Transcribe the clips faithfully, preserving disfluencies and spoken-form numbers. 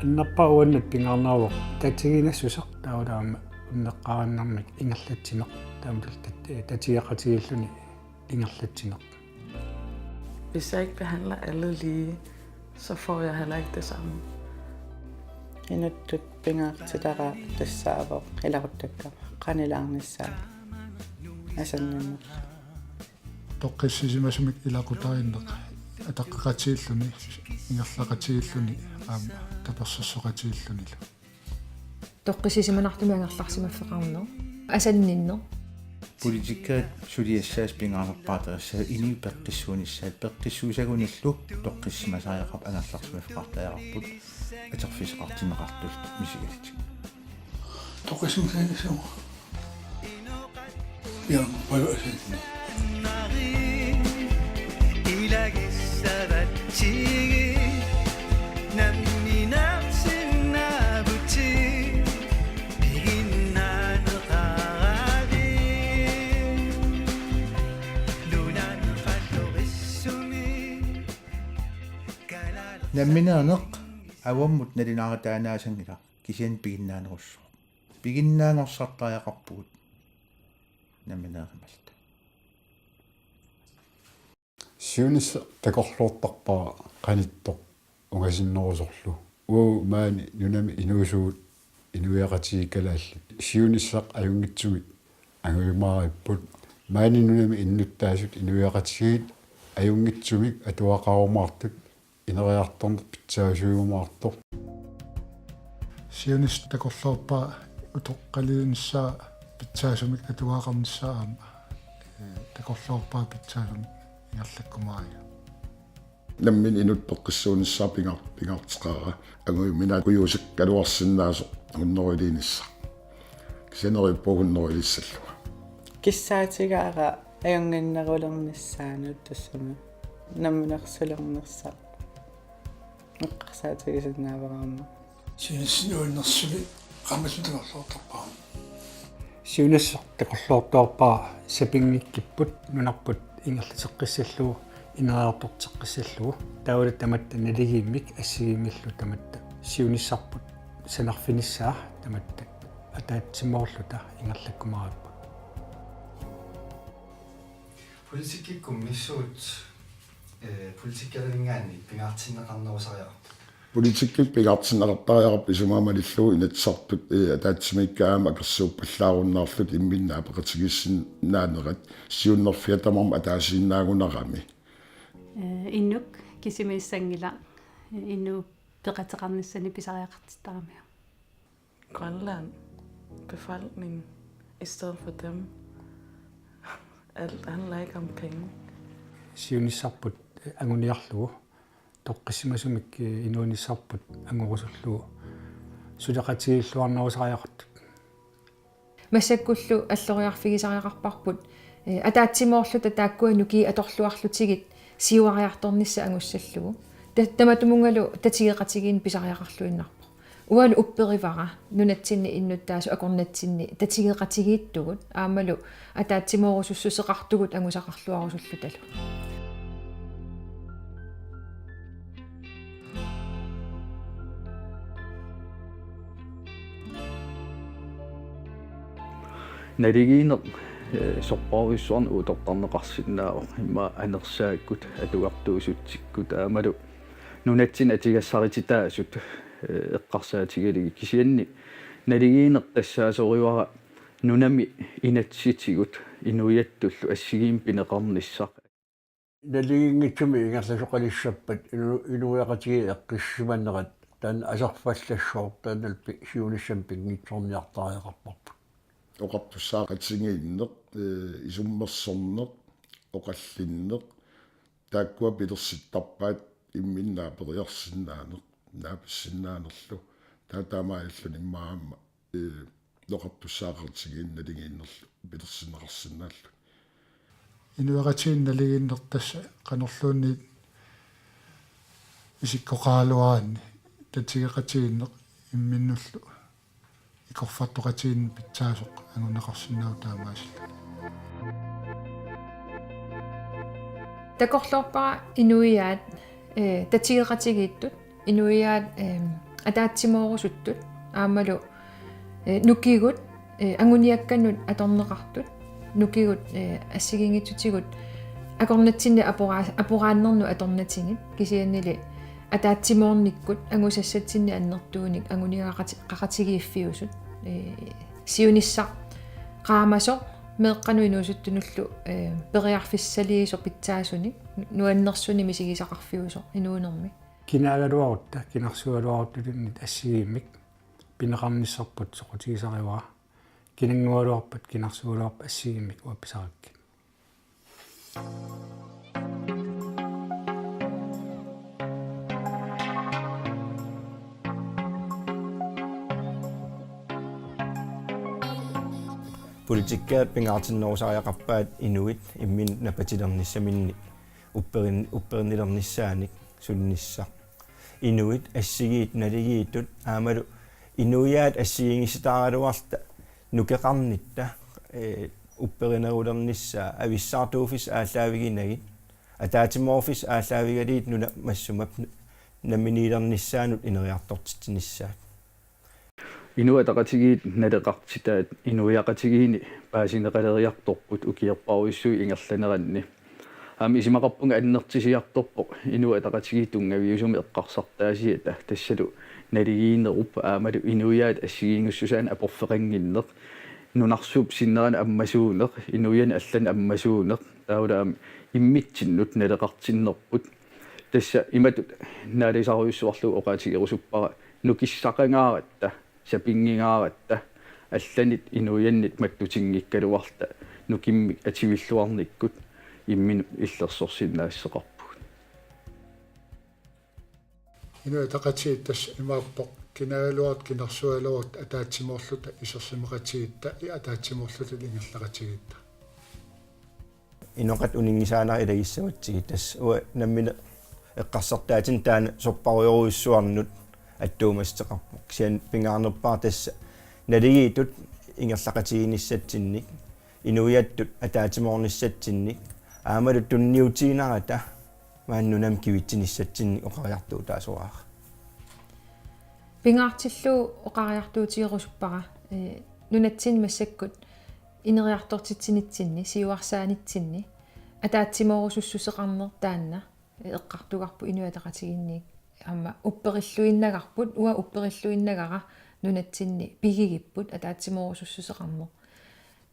Annerpaaq uannut pingaarneruvoq tatiginassuseq taavalu aamma unneqqarinnermik ingerlatsineq taamatullu tat-, tatigeqatigiilluni ingerlatsineq. Hvis jeg ikke behandler alle lige, så får jeg heller ikke det samme. Inuttut pingaartitara tassaavoq ilaquttakka qanilaarnissaa asanninneq. Toqqissisimasumik ilaqutariinneq ataqqeqatigiilluni, ingerlaqatigiilluni aamma tapersersoqatigiillunilu. Toqqissisimanartumik angerlarsimaffeqarneq. Asanninneq. Politikerit suliassaasa pingaarnerpaaq aterissavat inuit peqqissuunissaat, peqqissuussagunillu toqqissisimasariaqarput angerlarsimaffeqartariaqarput atorfissaqartinneqartut misigalutik. Toqqissisimasariaqarput. Ja, hvad er det? Nammineerneq avammut nalunaarutaannaassanngilaq kisianni piginnaanerussaaq. Piginnaanerusartariaqarpugut nammineerimalluta. Siunissaq takorloortarpara qanittoq ungasinnerusorlu. Uagut maani nunami inuusugut inuiaqatigiit kalaallit siunissaq ajunngitsumik angujumaaripput. Maani nunami innuttaasut inuiaqatigiit ajunngitsumik atuaqarumaartut ineriartorneq pitsaasuujumaartoq. Siunissaq takorloorpara utoqqalinissaa pitsaasumik atuaqarnissaa aamma. Ee, takorloorpara pitsaasumik ingerlakkumaariga. Nammineq inuttut peqqissuunissaa pinga-, pingaarteqaara angujuminaatsukujuusakkaluarsinnaasoq hunnorujussuaq. Kisianni neriuppunga hunnorujussuullunga. Kissaatigaara ajunnginnerulernissaanut tassami namminersulernissaa eqqarsaatigisinnaavara aamma. Siunissaq nuannersumik qaammatit takorloortarpara. Siunissaq takorloortarpara sapinngikkipput nunarput ingerlateqqissallugu ineriartorteqqissallugu taavalu tamatta naligiimmik assigiimmillu tamatta siunissarput sanarfinissaa tamatta ataatsimoorluta ingerlakkumaaripput. Politikkikkut misissuit, eh, politikkerinngaanniit pingaartinneqarnerusariaqarput. Politikkikkut pingaartinneqartariaqarpoq isumaga malillugu Inatsisartut, eh, ataatsimiikkaat aamma akersuuppallaarunnaarlutik imminnut apeqatigiissinnaanerat siunnerfiat tamarmik ataasiinnaagunarami. Eh, inuk kisimiissanngilaq, eh, inuk peqateqarnissani pisariaqartittaramiuk. Grønland, befolkningen, i stedet for dem. Alt handler ikke om penge. Siunissarput anguniarlugu, toqqissisimasumik inuunissarput angorusullugu, suleqatigiilluarnerusariaqartut. Massakkullu alloriarfigisariaqarparput, eh, ataatsimoorluta taakkua nukiit atorluarlutigit siuariartornissaq angussallugu. Ta-, tamatumunngalu tatigeqatigiinneq pisariaqarluinnarpoq. Uangalu upperivara nunatsinni innuttaasut akornatsinni tatigeqatigiittugut aammalu ataatsimoorusussuseqartugut angusaqarluarusullutalu. Naligiinneq, eh, sorpassuarnik uuttortarneqarsinnaavoq immaqa anersaakkut, atugartuusutsikkut aammalu nunatsinni atugassarititaasut, eh, eqqarsaatigalugit kisianni naligiinneq tassaasorivara nunami inatsisitigut inuiattullu assigiimmik pineqarnissaq. Naligiinngitsumik ingerlasoqalissappat inu-, inuiaqatigiit eqqissisimanerat taanna aserfallassaaq taannalu pi-, siunissami pinngitsoorniartariaqarparput. Oqartussaaqatigiinneq, eh, isummersorneq, oqallinneq, taakkua pilersittarpaat imminnut aaperiarsinnaaneq, naapissinnaanerlu, taava taamaalilluni immaqa aamma, eh, oqartussaaqatigiinneq naligiinnerlu pilersinneqarsinnaalluni. Inuiaqatigiinni naligiinneq tassa qanorluunniit isikkoqaraluaraanni tatigeqatigiinneq imminnullu ikorfartoqatigiinneq pitsaasoq anguneqarsinnaavoq taamaasilluni. Takorloorpara inuiaat, eh, tatigeqatigiittut, inuiaat, eh, Ataatsimoorusutut aammalu, eh, nukigut, eh, anguniakkanut atorneqartut, nukigut, eh, assigiinngitsutigut akornatsinni aporaa-, aporaannernut atornatigit, kisiannili ataatsimoornikkut angusassatsinnik annertuunik anguniagaqati-, qaqatigiiffiusut, eh, siunissaq qaamasoq meeqqanut inuusuttunullu, eh, periarfissaliisoq pitsaasunik nu-, nuannersunik misigisaqarfiusoq inuunermi. Kinaagaluarutta, kinarsuugaluaruttulunniit assigiimmik pineqarnissarput soqutigisarivara. Kinanngugaluarpat, kinarsuugaluarpat assigiimmik uanga pisarakkit. Politikkiat pingaartinnerusariaqarpaat inuit imminnut napatilernissaminnik, upperin-, upperinnilernissaannik sulinissaq. Inuit assigiit naligiittut aammalu inuiaat assigiinngisitaaraluarluta nukeqarnitta, eh, upperinerulernissaa, avissaartuuffissat aallaaviginagit, ataatsimoorfissat aallaavigalugit nunap massuma namminiilernissaanut ineriartortitsinissaat. Inuit Ataqatigiit naleqartitaat inuiaqatigiinni paasineqaleriartorput ukiorparujussuit ingerlaneranni. Aamma isumaqarpunga annertusiartorpoq Inuit Ataqatigiit tunngaviusumik eqqarsartaasiata, tassalu naligiinnerup aammalu inuiaat assigiinngissusaannik aporfeqannginneq, nunarsuup sinneranut ammasuuneq, inuiannut allanut ammasuuneq, taavalu aamma immitsinnut naleqartinnerput. Tassa imatut naalisarujussuarlugu oqaatigerusuppara nukissaqangaaratta, sapinngingaaratta, allanit inuiannit mattutinngikkaluarluta nukimmik atuilluarnikkut imminut illersorsinnaassuseqarpugut. Inuit Ataqatigiit tassa imaappoq: kinaagaluarutta, kinarsuugaluarutta, ataatsimoorluta isersimaqatigiitta, ataatsimoorluta ingerlaqatigiitta. Inoqat uninngisaannarput ilagissavatsigit, tassa uanga nammineq eqqarsartaatinni taanna sorparujorujussuarnut attuumassuteqarpoq. Kisianni pingaarnerpaaq tassa naligiittut ingerlaqatigiinnissatsinnik, inuiattut ataatsimoornissatsinnik, aammalu tunniutiinnarata maani nunami kivitsinissatsinnik oqariartuutaasoraara. Pingaartillugu oqariartuutigerusuppara, eh, nunatsinni massakkut ineriartortitsinitsinni, siuarsaanitsinni, ataatsimoorusussuseqarneq taanna, eh, eqqartugarput Inuit Ataqatigiinniit. Aamma upperilluinnagarput, uanga upperilluinnagara nunatsinni pigigipput ataatsimoorusussuseqarneq.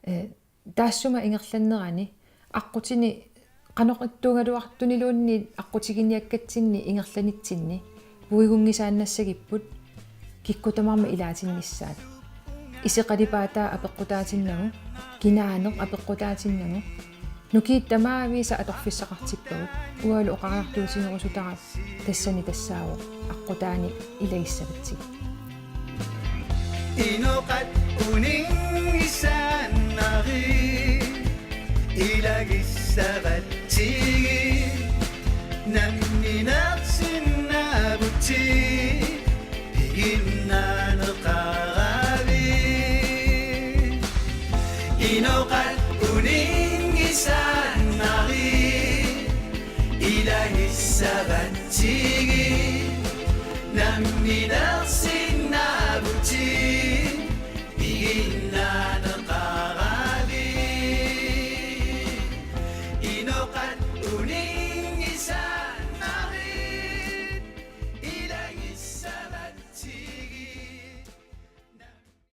Eh, taassuma ingerlannerani aqqutini qanoq ittuugaluartuniluunniit aqqutiginiakkatsinni ingerlanitsinni puigunngisaannassagipput kikkut tamarmik ilaatinnissaat. Iseqalipaataa apeqqutaatinnagu, kinaaneq apeqqutaatinnagu, nukiit tamaviisa atorfissaqartippagut, uangalu oqariartuutigerusutara tassani tassaavoq aqqutaani ilagissavatsigit. Inoqat uninngisaannarput ilagissavatsigit, namminersinnaavutit piginnaaneqaravit. Inoqat uninngisaannarput ilagissavatsigit, namminersinnaavutit